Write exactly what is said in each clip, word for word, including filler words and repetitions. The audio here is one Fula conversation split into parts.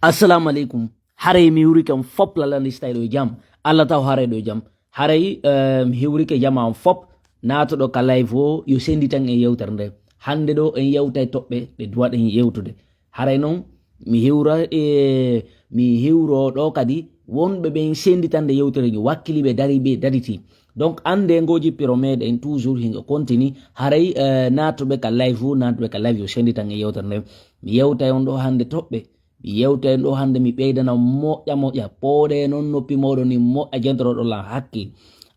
Assalamu aleykum. Haray mi hiwrike on fop lallani si tawi ɗo e jam. Allah taw haray ɗo e jam. Haray eh, mi hiwrike jama on fop. Naatoɗo ka live o yo senditan e yewtere nde. Hannde ɗo en yewtay toɓɓe ɗe duwaɗen yewtude. Haray noon mi hiwra e mi hiwro ɗo kadi wonɓe ɓen senditande yewtere nde wakkiliɓe dariɓe dariti. Donc annde ngo jippiro meɗen toujours hinga continue haray eh, naatuɓe ka live o naatuɓe ka live yo senditan e yewtere nde. Mi yewtay on ɗo hannde toɓɓe mi yewta en ɗo hannde mi ɓeydana moƴƴa moƴƴa pooɗe noon noppi moɗon ni moƴƴa jentoroɗon lan hakkil.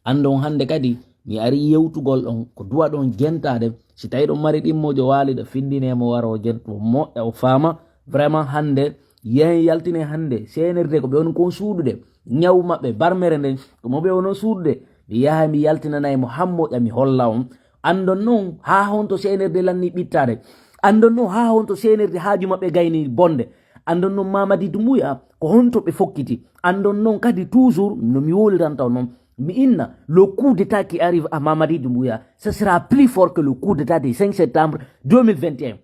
Anndon hannde kadi mi ari yewtugol on ko duwa ɗon jentade si tawi ɗon mari ɗimmojo waaliɗo findine mo wara o jento moƴƴa o faama. Vraiment hannde yehen yaltine hannde senirde ko ɓe woni kon suuɗude ñaw maɓɓe barmere nden ko mo ɓe wono suuɗude. Mi yaha mi yaltinanay mo hammoƴƴa mi holla on. Anndon noon haa honto senirde lanni ɓittaade. Anndon noon haa honto senirde haaju maɓɓe gayni bonde. Anndon noon Mamadi Doumbouya ko honto ɓe fokkiti. Anndon noon kadi toujours no mi woliranta on noon mi inna le coup d'état qui arrive à Mamadi Doumbouya ce sera plus fort que le coup d'état des cinq septembre deux mille vingt et un.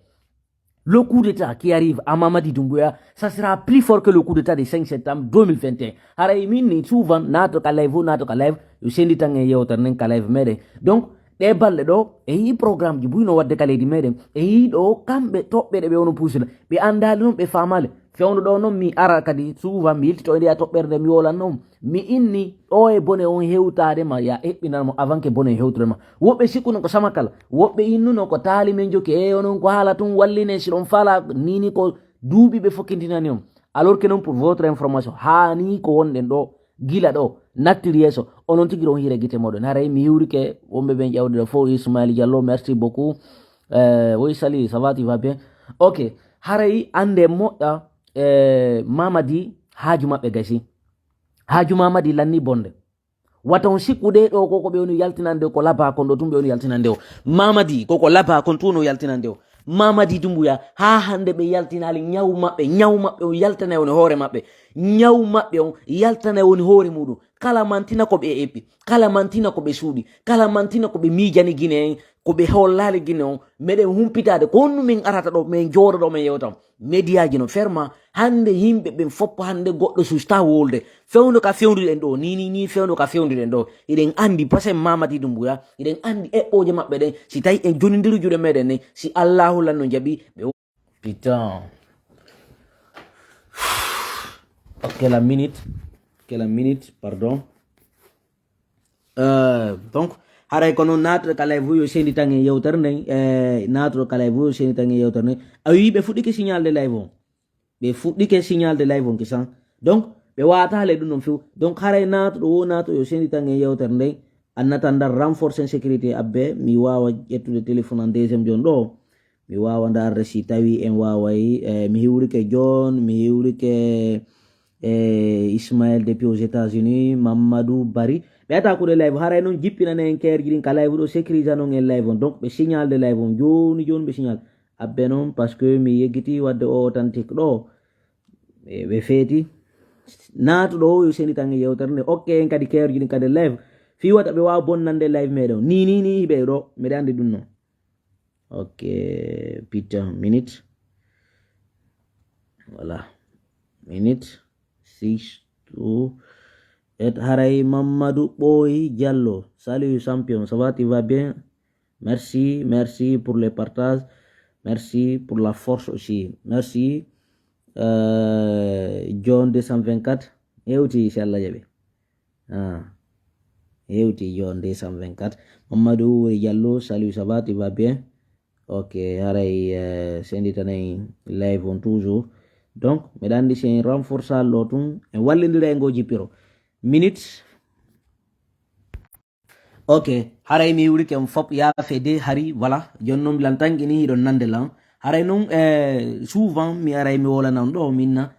Le coup d'état qui arrive à Mamadi Doumbouya ça sera plus fort que le coup d'état des cinq septembre deux mille vingt et un. Haray min ni souvent naato ka live o naato ka live yo senditan e yewtere nden ka live meɗen. Donc ɗe balɗe ɗo e yii programme ji buy no wadde ka leydi meɗen e yii ɗo kamɓe toɓɓe ɗe ɓe wono puusila ɓe andaali noon ɓe faamaali. Fewndo ɗo noon mi ara kadi souvent mi yiltito e ndeya toɓɓere nde mi wolan noon mi inni ɗo e bone on hewtaade ma ya eɓɓinan mo avant que bone hewtude ma. Woɓɓe sikkuno ko samakala woɓɓe innuno ko taali men jokki e onon ko haala tun walline si ɗon faala nini ko duuɓi ɓe fokkindinani on. Alors que noon pour votre information haani ko wonɗen ɗo gila ɗo nattiri yeeso onon tigi ɗon hiira gite moɗon haray mi hiwrike wonɓe ɓen ƴawde ɗo fof. Ismail Diallo merci beaucoup. Euh, oui salut ça va tu vas bien? Ok. Haray annde moƴƴa eh, Mamadi haaju maɓɓe gasi. Haaju Mamadi lanni bonde. Wata on sikku ɗe ɗo koko ɓe woni yaltinande ko laba kon ɗo tun ɓe woni yaltinande o. Mamadi koko laba kon tun o yaltinande o. Mamadi Dumbuya ha hande ɓe yaltinali ñaw maɓɓe ñaw maɓɓe on yaltanay woni hoore maɓɓe. Ñaw maɓɓe on yaltanay woni hoore muɗum. Kala mantina ko ɓe eɓɓi kala mantina ko ɓe suuɗi kala mantina ko ɓe miijani Gine en ko ɓe hollali Gine on. Meɗen humpitade ko honnu min arata ɗo min jooɗo ɗo min yewta on. Mediaji no ferma hande yimɓe ɓen foppo hande goɗɗo susta wolde. Fewndo ka fewndiri ɗen ɗo ni ni ni fewndo ka fewndiri ɗen ɗo. Hiɗen andi pasen Mamadi Dumbuya hiɗen andi eɓɓoje maɓɓe ɗen si tawi en jonidiri juuɗe meɗen ni si Allahu lanno jaɓi ɓe. Putain. Ok la minute. Ok la minute pardon. Euh, donc haray kono naatoɗo ka live o yo senditan e yewtere nden e naatoɗo ka live o yo senditan e yewtere nden. A wi ɓe fuɗɗike signal de live on. Ɓe fuɗɗike signal de live on kisan. Donc ɓe watale ɗum ɗon few donc haray naatoɗo wo naato yo senditan e yewtere nden. Annata ndar renforcer sécurité abbe mi wawa ƴettude téléphone an deuxième jon ɗo. Mi wawa ndarde si tawi en waway eh, mi hiwrike John mi hiwrike eh, Ismaël depuis aux États-Unis Mamadou Bari. Ɓe ata kuɗe live haray noon jippinane en keerji ɗin ka live ɗo sécurisé noon en live on donc ɓe signal de live on joni joni ɓe signal. Abbe noon parce que mi yeggiti wadde o authentique ɗo ɓe feeti. Naatu ɗo yo senditan e yewtere nde okke en kadi keerji ɗin kadi live. Fi wata ɓe wawa bonnande live meɗen ni ni ni hiɓe ɗo. Meɗe andi ɗum noon. Ok. Putain minute. Voilà. Minute six two et haray Mamadou Ɓooyi Diallo. Salut champion, ça va, tu vas bien? Merci, merci pour les partages. Merci pour la force aussi. Merci. Euh, John deux cent vingt-quatre. Hewti si Allah jaɓi. Ah. Hewti John deux cent vingt-quatre. Mamadou Ɓooyi Diallo, salut, ça va, tu vas bien? Ok haray eh, senditanay live on toujours. Donc meɗa andi si en renforçal ɗo tun en wallidira e ngo jippiro. Minute. Ok. Haray mi wurike on fop yaafede hari voilà. Joni noon lan tanƴini hiɗon nande lan. Haray noon eh, souvent mi aray mi wolana on ɗo minna.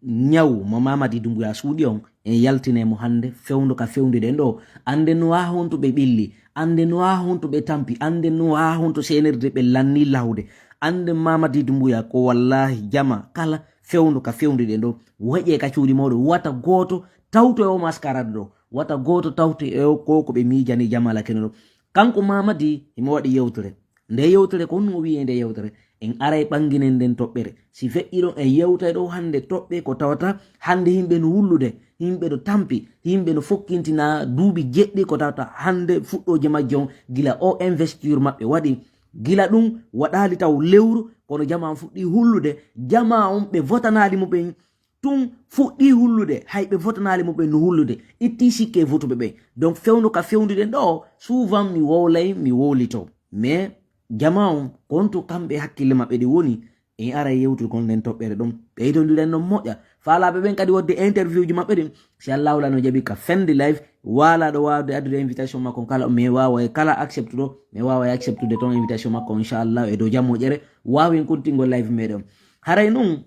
Ñaw mo Mamadi Dumbuya suuɗi on en yaltinay mo hannde fewndo ka fewnduɗen ɗo. Annde no haa honto ɓe ɓilli, annde no haa honto ɓe tampi, annde no haa honto seenirde ɓe lanni lawde. Annde Mamadi Dumbuya ko wallaahi jama kala fewndo ka fewnduɗen ɗo. Waƴe ka cuuɗi mawɗo wata gooto tawto e o mascarade ɗo. Wata gooto tawto e o ko ko ɓe miijani jama lakene ɗo. Kanko Mamadi himo waɗi yewtere. Nde yewtere ko honno o wi'i e nde yewtere? En aray ɓanginen nden toɓɓere. Si feƴƴi ɗon en yewtay ɗo hannde toɓɓe ko tawata hannde yimɓe no wullude, yimɓe no tampi, yimɓe no fokkintina duuɓi jeɗɗi ko tawata hannde fuɗɗooje majje on gila o investiture maɓɓe waɗi. Gila ɗum waɗaali taw lewru kono jama on fuɗɗi hullude, jama on ɓe votanaali mo ɓen tun fuɗɗi hullude, hay ɓe votanaali mo ɓen no hullude, itti sikke e votuɓe ɓen. Donc fewndo ka fewnduɗen ɗo, souvent mi wowlay, mi wowlito. Mais jama on, kontu kamɓe hakkille maɓɓe ɗi woni, en ara yewtude kon nden toɓɓere ɗon. Ɓeytondiren non moƴƴa. Faalaaɓe ɓen kadi wodde interview ji maɓɓe ɗin. Si Allahu la no jaɓi ka fendi live, wala ɗo wawde addude invitation makko kala, mais wawa e kala acceptuɗo, mais wawa e acceptude ton invitation makko, inchallah, e dow jam moƴƴere, wawen kontingol live meɗen. Haray non,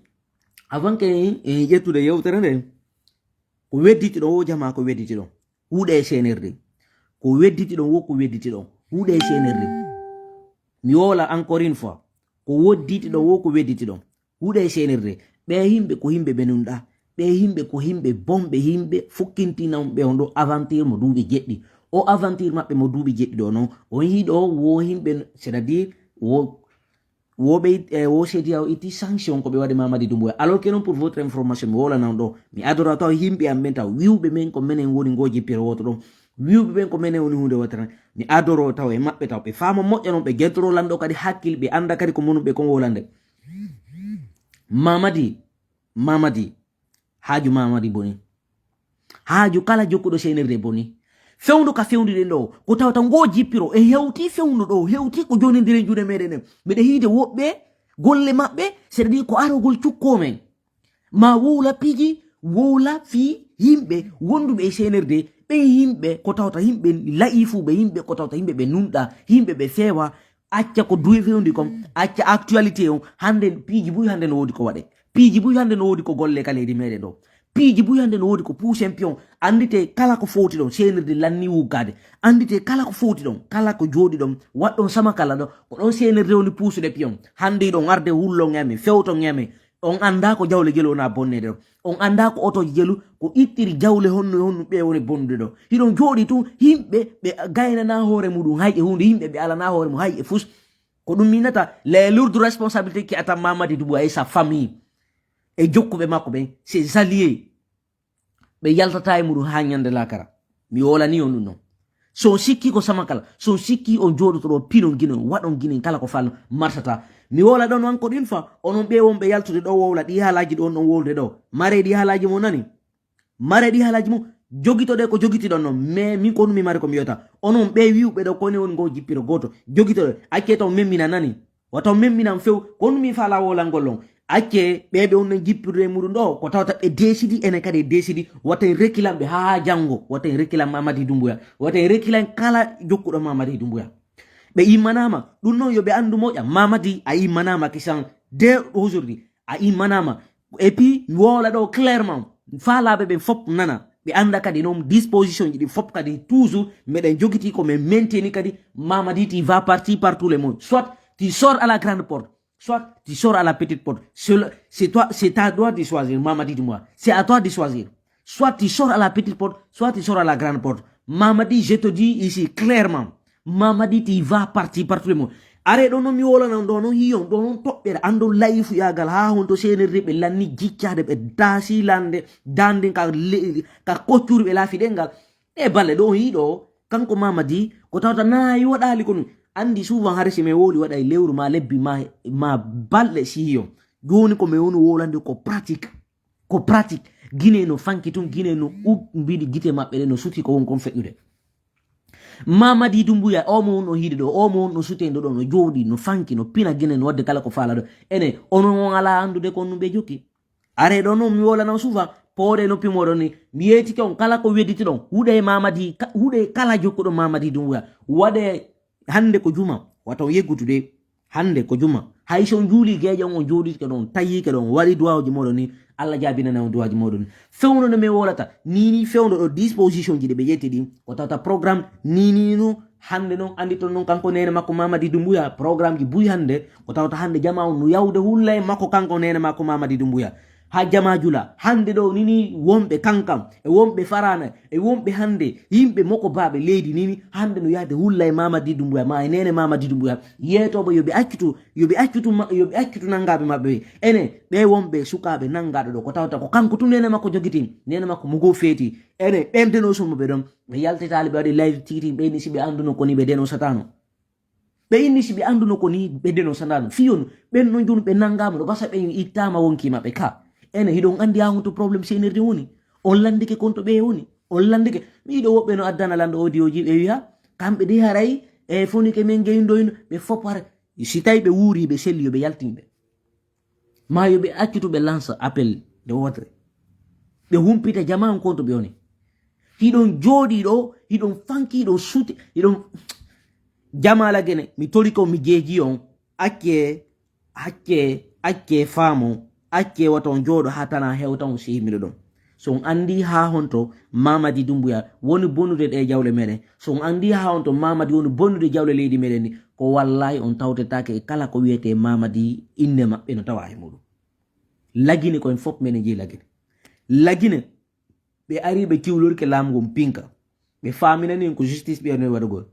avant que en ƴettude yewtere nde, ko wedditi ɗon, wo jama ko wedditi ɗon. Huuɗe e C N R D. Ko wedditi ɗon, wo ko wedditi ɗon. Huuɗe e C N R D. Mi wowla encore une fois. Ko wodditi ɗon, wo ko wedditi ɗon. Huuɗe e C N R D. Ɓe yimɓe ko yimɓe ɓe nunɗa. Ɓe yimɓe ko yimɓe bonɓe yimɓe fukkintina on ɓe on ɗo aventure mo duuɓi jeɗɗi. O aventure maɓɓe mo duuɓi jeɗɗi ɗo non. On yiɗo wo yimɓe, c'est-à-dire wo wo ɓe it- eh, wo C D A O itti sanction ko ɓe waɗi Mamadi Doumbouya. Alors que non, pour votre information, mi wowlana on ɗo, mi adoro taw yimɓe am ɓen taw wiwɓe men ko menen woni ngo jippiro woto ɗon. Wiwɓe ɓen ko menen woni hunde wotere. Mi adoro taw e maɓɓe taw ɓe faama moƴƴa non, ɓe gentoro lanɗo kadi hakkil, ɓe anda kadi ko monu ɓe kon wowlande. Mamadi, Mamadi, haaju Mamadi boni. Haaju kala jokkuɗo C N R D boni. Fewndo ka fewnduɗen ɗo, ko tawata ngo jippiro, e hewti fewndo ɗo, hewti ko jonindire juuɗe meɗen en. Mbeɗa hiide woɓɓe, golle maɓɓe, c'est-à-dire ko arogol cukko men. Ma wowla piiji, wowla fii yimɓe wonduɓe e C N R D, ɓen yimɓe ko tawata yimɓe layifuɓe, yimɓe ko tawata yimɓe ɓe nunɗa, yimɓe ɓe feewa, acca ko duwe fewndi kon, acca actualité on, hande piiji buy hande no woodi ko waɗe. Piiji buy hande no woodi ko golle ka leydi meɗen ɗo. Piiji buy hande no woodi ko puusen piyon. Andite kala ko fowti ɗon, C N R D lanni wuggaade. Andite kala ko fowti ɗon, kala ko jooɗi ɗon, waɗɗon sama kala ɗo, ko ɗon C N R D woni puusude piyon. Hande ɗon arde hullon e amen, fewton e amen. On anda ko jawle jelu wona bonneede ɗon. On anda ko otoji jelu, ko ittiri jawle honno e honno ɓe woni bonnude ɗo. Hiɗon jooɗi tun, yimɓe ɓe gaynana hoore muɗum hay e hunde, yimɓe ɓe alana hoore mum hay e fus. Ko ɗum minata les lourdes responsabilités qui attendent Mamadi Doumbouya et sa famille. E jokkuɓe makko ɓen, ses alliés. Ɓe yaltata e muɗum ha ñande lakara. Mi wolani on ɗum non. So on sikki ko sama kala, so on sikki on jooɗoto ɗo, pinon ginen, waɗon ginen kala ko falno martata. Mi wola ɗon encore une fois, onon ɓe wonɓe yaltude ɗo wowla ɗi haalaji ɗo on ɗon wowlude ɗo. Mare ɗi haalaji mo nani? Mare ɗi haalaji mo, jogitoɗe ko jogitiɗon non. Mais min ko mi mare ko mi yota. Onon ɓe wiwɓe ɗo kone woni ngo jippiro goto. Jogitoɗe, acce taw memmina nani? Wata on memminan few, ko on mi fala wolangol on. Acce ɓe ɓe on nan jippirde e muɗum ɗo, ko tawata ɓe desidi, enen kadi e desidi, wata en rekilan ɓe ha janngo, wata en rekilan Mamadi Doumbouya, wata en rekilan kala jokkuɗo Mamadi Doumbouya. Ɓe immanama, ɗum non yo ɓe anndu moƴƴa, Mamadi a immanama kisan dès aujourd'hui, a immanama. Et puis, mi wowla ɗo clairement, falaɓe ɓen fop nana, ɓe annda kadi non disposition ji ɗi fop kadi toujours, meɗen jogiti ko men menteni kadi, Mamadi tu vas partir par tous les moyens. Soit tu sors à la grande porte, soit tu sors à la petite porte. C'est le- c'est toi, c'est à toi de choisir, Mamadi Doumbouya. C'est à toi de choisir. Soit tu sors à la petite porte, soit tu sors à la grande porte. Mamadi, je te dis ici clairement, Mamadi tu vas partir par tous les moyens. Are ɗo non mi wolana on ɗo non hiyon ɗo non toɓɓere andon layifu yagal ha honto C N R D ɓe lanni jiccade ɓe dasi lande dande ka le- ka koccuri ɓe laafi ɗengal. Ɗe balle ɗo hiɗo kanko Mamadi ko tawata nayi waɗali ko ɗum. Andi souvent hare si mi wowli waɗa e lewru ma lebbi ma ma balɗe si hiyon. Joni ko mi woni wowlande ko pratique. Ko pratique. Guinée no fanki tun, Guinée no u- mbiɗi gite maɓɓe ɗe no suti ko won kon feƴƴude. Mamadi Doumbouya, o mo won o hiide ɗo, o mo won o sutendo ɗo, no jooɗi, no fanki, no pina Guinée, no wadde kala ko faala ɗo. Ene, onon on ala anndude ko on ɗum ɓe jokki. Are ɗo non mi wolana on souvent, pooɗe noppi moɗon ni, mi yeetike on kala ko wedditi ɗon, huɗe Mamadi, ka- huɗe kala jokkuɗo Mamadi Doumbouya, waɗe hande ko juma, wata on yeggutude. Hande ko juma. Hay so on juuli geeƴa on, on jooɗitike ɗon, on tayyike ɗon, on waɗi duwawuji moɗon ni, Allah jaabinana on duwawuji moɗon ni. Fewndo no mi wolata, ni ni fewndo ɗo disposition ji ɗi ɓe ƴetti ɗin, ko tawta programme ni ni no, hande non andi ton non kanko nene makko Mamadi Doumbouya, programme ji buy hande, ko tawta hande jama on no yawde hulla e makko kanko nene makko Mamadi Doumbouya. Ha jama jula hande ɗo nini, wonɓe kankam e wonɓe farana e wonɓe hande yimɓe moko baɓe leydi nini, hande no yahde hulla e Mamadi Dumbuya ma e nene Mamadi Dumbuya, yeetoɓe yoɓe accutu yoɓe accutu yoɓe accutu nangaɓe maɓɓe ɓe. Ene ɓe wonɓe sukaɓe nangaɗo ɗo ko tawta ko kanko tun nene makko jogitin, nene makko mugo feeti. Ene ɓen deno somo ɓe ɗon ɓe yaltetali ɓe waɗi live titi ɓeyni si ɓe anduno koni ɓe deno satano. Ɓe inni si ɓe anduno ko ni ɓe deno sanano fiyon ɓen no jonu ɓe nangama no basa ɓen ittama wonki maɓɓe ka. Ene hiɗon andi ha honto problème senirde woni? On landike konto ɓe woni? On landike? Miɗo woɓɓe no addana lando odioji ɓe wiya kamɓe de haray e fonike men geydoyno ɓe fop hara. Si tawi ɓe wuuri ɓe selli yo ɓe yaltinɓe ma yo ɓe accutu ɓe lansa appel de wotre. Ɓe humpita jama on konto ɓe woni. Hiɗon jooɗi ɗo, hiɗon fanki hiɗon suti hiɗon jamala gene mi tori ko mi jeeji on. Acce acce acce faamo acce wata on jooɗo ha tana hewta on sehi miɗo ɗon. So on andi ha honto Mamadi Dumbuya woni bonnude ɗe jawle meɗen, so on andi ha honto Mamadi woni bonnude jawle leydi meɗen ni, ko wallahi on tawtetake e kala ko wiyete Mamadi. Inde maɓɓe no tawa e muɗum. Lagine ko en fop meɗen jeeyi lagine. Lagine ɓe ari ɓe kiwlorke laamu ngon pinka. Ɓe faminani en ko justice ɓe woni waɗugol.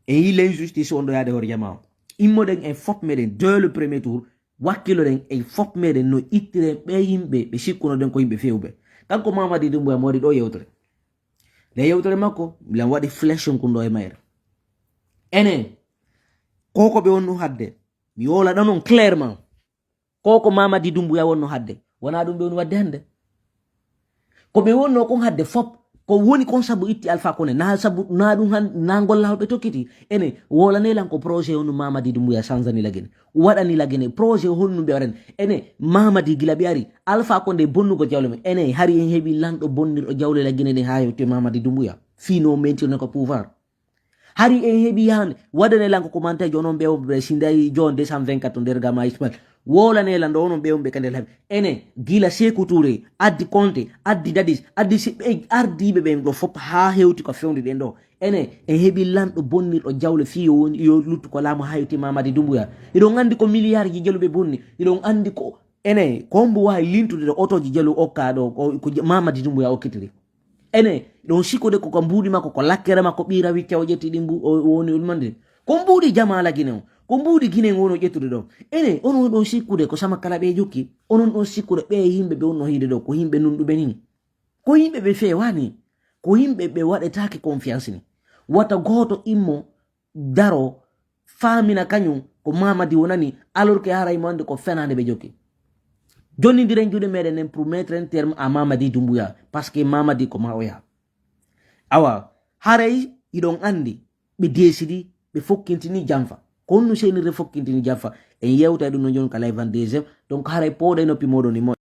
E yi l'injustice on ɗo yaade hoore jama o. Immoɗen en fop meɗen deux le premier tour, wakkiloɗen en fop meɗen no ittiren ɓe yimɓe ɓe sikkunoɗen ko yimɓe fewɓe. Kanko Mamadi Dumbuya mo waɗi ɗo yewtere. Nde yewtere makko milan waɗi flèche on kun ɗo e mayre. Ene ko ko ɓe wonno hadde mi wola ɗon on clairement. Ko ko Mamadi Dumbuya wonno hadde wona ɗum ɓe woni wadde hande. Ko ɓe wonno kon hadde fop ko woni kon sabu itti Alpha Kone na sabu na ɗum han na ngol lawol ɓe tokkiti. Ene wolane lan ko projet honnu Mamadi Dumbuya sanzani lagine waɗani lagine projet honnu ɓe waɗani? Ene Mamadi gila ɓe ari Alpha Kone bonnugo jawle men ene hari en heɓi lanɗo bonnirɗo jawle lagine ɗen ha hewti Mamadi Dumbuya fino mentirne ko pouvoir. Hari en heɓi yahande waɗane lan ko commentaire onon ɓe woɓɓe si ndayi jon deux cent vingt-quatre nder gama Ismail wolane lan ɗo onon ɓe wonɓe kadi laabi ene gila Sekou Touré addi Conté addi Dadis addi si ɓe ardiɓe ɓen ɗo fop ha hewti ko fewde ɗen ɗo. Ene en heɓi lanɗo bonnirɗo jawle fi yo woni yo luttu ko laamu hayti Mamadi Dumbuya. Hiɗon andi ko milliard ji jaluɓe bonni hiɗon andi ko ene ko mbo wawi lintude ɗo otoji jalu okka ɗo ko Mamadi Dumbuya okkitiri. Ene ɗon sikkude koko mbuuɗi makko ko lakkere makko ɓiira wicca o ƴetti ɗi woni ulmande ko mbuuɗi jama lagine o ko mbuuɗi ginen wono ƴettude ɗo. Ene onon ɗon sikkude ko sama kala ɓe jokki onon ɗon sikkude ɓe yimɓe ɓe wonno hiide ɗo ko yimɓe nunɗuɓe ni ko yimɓe ɓe fewani ko yimɓe ɓe waɗetake confiance ni wata goto immo daro famina kañum ko Mamadi wonani alors que haray mo andi ko fenande ɓe jokki. Jonnidiren juuɗe meɗen nen pour mettre un terme à Mamadi Dumbuya parce que Mamadi ko ma oya. Awa haray hiɗon andi ɓe desidi ɓe fokkintini janfa ko honno senirde fokkintini janfa. En yewtay ɗum no joni ka live an deuxième donc haray pooɗe noppi moɗon ni mo